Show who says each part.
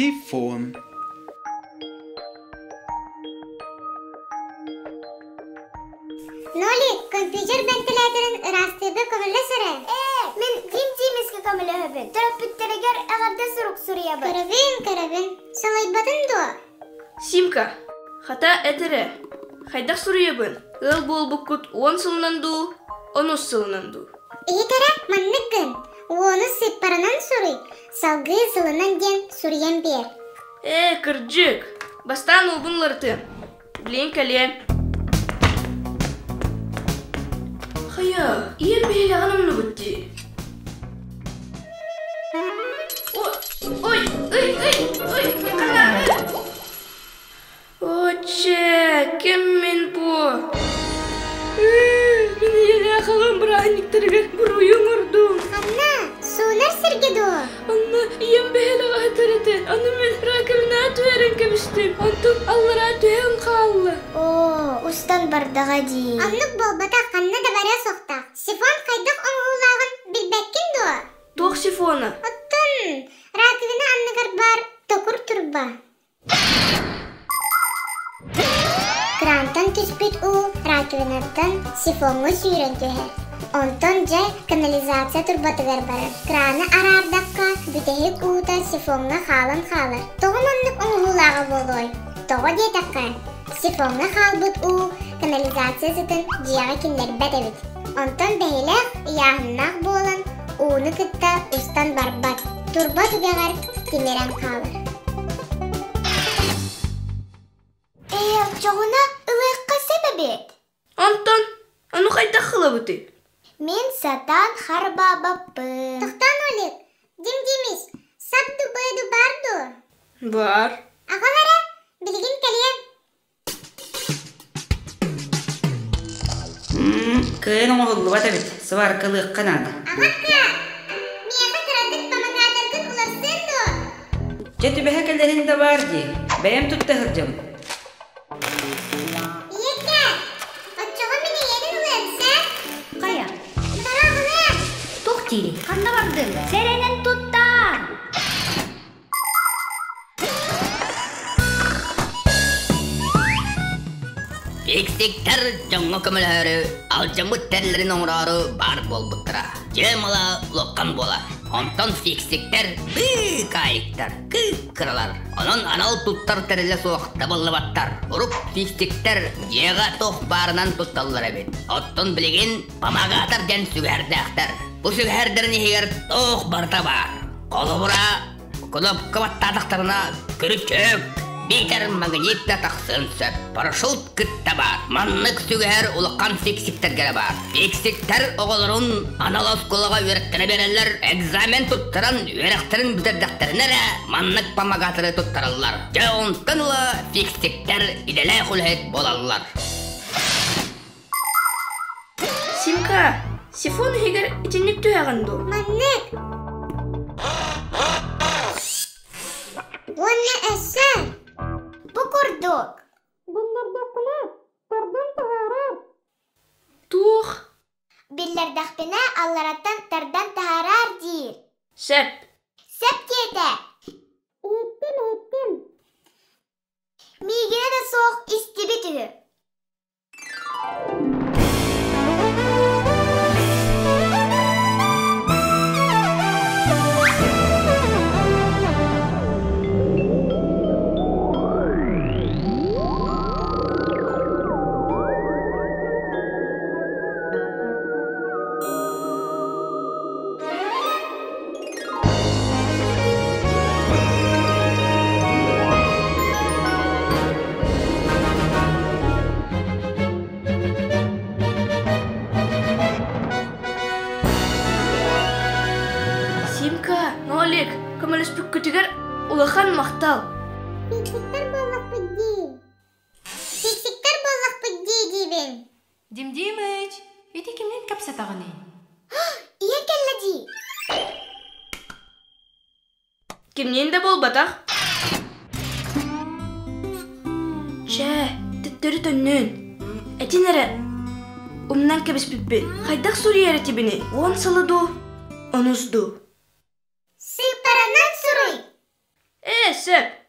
Speaker 1: Сифон.
Speaker 2: Нолик, компьютер бэнтилээтэрин ыраастыырга көмөлөс эрэ.
Speaker 3: Ээ, мин Дим Димискэ көмөлөһөбүн. Төрөппүттэригэр эҕэрдэ сурук суруйабын.
Speaker 2: Көрөбүн, көрөбүн. Салайбатын дуо?
Speaker 4: Симка, хата эт эрэ, хайдах суруйабын? Ыал буолбуккут уон сылынан дуу, онус сылынан дуу?
Speaker 2: Иһит эрэ, маннык гын. Уону сыыппаранан суруй, салгыы сылынан диэн суруйан биэр.
Speaker 4: Ээ, кырдьык, бастаан уубун уларытыам. Билигин кэлиэм. Хайа, ийэм биһилэҕин умнубут дии. Ой, ой, ой, ой, ханааҕы! Оче, ким мин бу? Мин ийэлээх аҕам бырааһынньыктарыгар буруйу оҥордум.
Speaker 2: Ханна? Суунар сиргэ дуо?
Speaker 4: Онно ийэм бэһэлэҕэ сытар этэ. Ону мин раковинаҕа түһэрэн кэбистим. Онтум аллараа түһэн хаалла.
Speaker 3: Оо, устан бардаҕа дии.
Speaker 2: Оннук буолбатах, ханна да барыа суохтаах. Сифон хайдах оҥоһуулааҕын билбэккин дуо?
Speaker 4: Туох сифона?
Speaker 2: Оттон раковина анныгар баар токур турба. Крантан түспүт уу раковинаттан сифоҥҥа сүүрэн түһэр. Онтон дьэ канализация турбатыгар барар. Краны араардахха, бүтэһик уута сифоҥҥа хаалан хаалар. Тоҕо маннык оҥоһуулааҕа буолуой? Тоҕо диэтэххэ, сифоҥҥа хаалбыт уу канализация сытын дьиэҕэ киллэрбэт эбит. Онтон бэһилэх ыйааһыннаах буолан, ууну кытта устан барбат, турба түгэҕэр тимирэн хаалар.
Speaker 3: Ээ, оччоҕуна ылыахха сөп эбит.
Speaker 4: Онтон ону хайдах ылабытый?
Speaker 3: Мин сатаан харбаабаппын.
Speaker 2: Тохтоон Олег, Дим Димич, сап дубыду бар дуо?
Speaker 4: Бар.
Speaker 2: Аҕал эрэ, билигин кэлиэм.
Speaker 5: Кыайан оҥоһуллубат эбит, сыбааркалыахха наада.
Speaker 2: Аҕакка, миэхэ кыратык помогаторгын уларсыан дуо?
Speaker 5: Дьэ түбэһэ кэлэрин да баар дии, бэйэм тутта сылдьабын.
Speaker 2: Ийэккэ, оччоҕо мин эйиэнин ылыам, сэр?
Speaker 6: Хайа?
Speaker 2: Утары аҕалыам.
Speaker 6: Туох диирий? Ханна бардыҥ? Сэрэнэн туттаар!
Speaker 7: Фиксиктэр дьоҥҥо көмөлөһөрү, алдьаммыт тэриллэрин оҥороору баар буолбуттара. Дьиэ мала улахан буолар. Онтон фиксиктэр быыкаайыктар, кыыккыралар. Онон анал туттар тэрилэ суох табыллыбаттар. Урук фиксиктэр дьиэҕэ туох баарынан тутталлар эбит. Оттон билигин помогатор диэн сүгэһэрдээхтэр. Бу сүгэһэрдэрин иһигэр туох барыта баар. Холобура, Кнопка баттаатахтарына күрүчүөк, биитэр магнит да тахсыан сөп. Парашют кытта баар. Маннык сүгэһэр улахан фиксиктэргэ эрэ баар. Фиксиктэр оҕолорун анал оскуолаҕа үөрэттэрэ биэрэллэр, экзамен туттаран үөрэхтэрин бүтэрдэхтэринэ эрэ маннык помогаторы туттараллар. Дьэ онтон ыла фиксиктэр идэлээх үлэһит буолаллар.
Speaker 4: Симка, сифон иһигэр итинник түһэҕин дуо?
Speaker 2: Маннык. Уонна өссө.
Speaker 3: Бу курдук.
Speaker 2: Биллэрдэхпинэ, тардан таһаарар.
Speaker 4: Туох?
Speaker 3: Биллэрдэхпинэ, аллараттан тардан таһаарар диир.
Speaker 4: Сөп.
Speaker 3: Сөп диэтэ.
Speaker 2: Иһиттим, иһиттим.
Speaker 3: Миигинэ да суох истибит үһү.
Speaker 4: Симка, Нолик, көмөлөспүккүтүгэр улахан махтал.
Speaker 2: Фиксиктэр буоллахпыт дии. Фиксиктэр буоллахпыт дии диибин.
Speaker 8: Дим Димыч, ити кимниин кэпсэтэҕиний?
Speaker 3: Ийэҥ кэллэ дии.
Speaker 4: Кимниин да буолбатах. Чэ, төттөрү төннүн. Этин эрэ, умнан кэбиспиппин. Хайдах суруйар этибиний? Уон сылы дуу, онус дуу?
Speaker 3: Сыыппаранан суруй!
Speaker 4: Ээ, сөп. Сөп.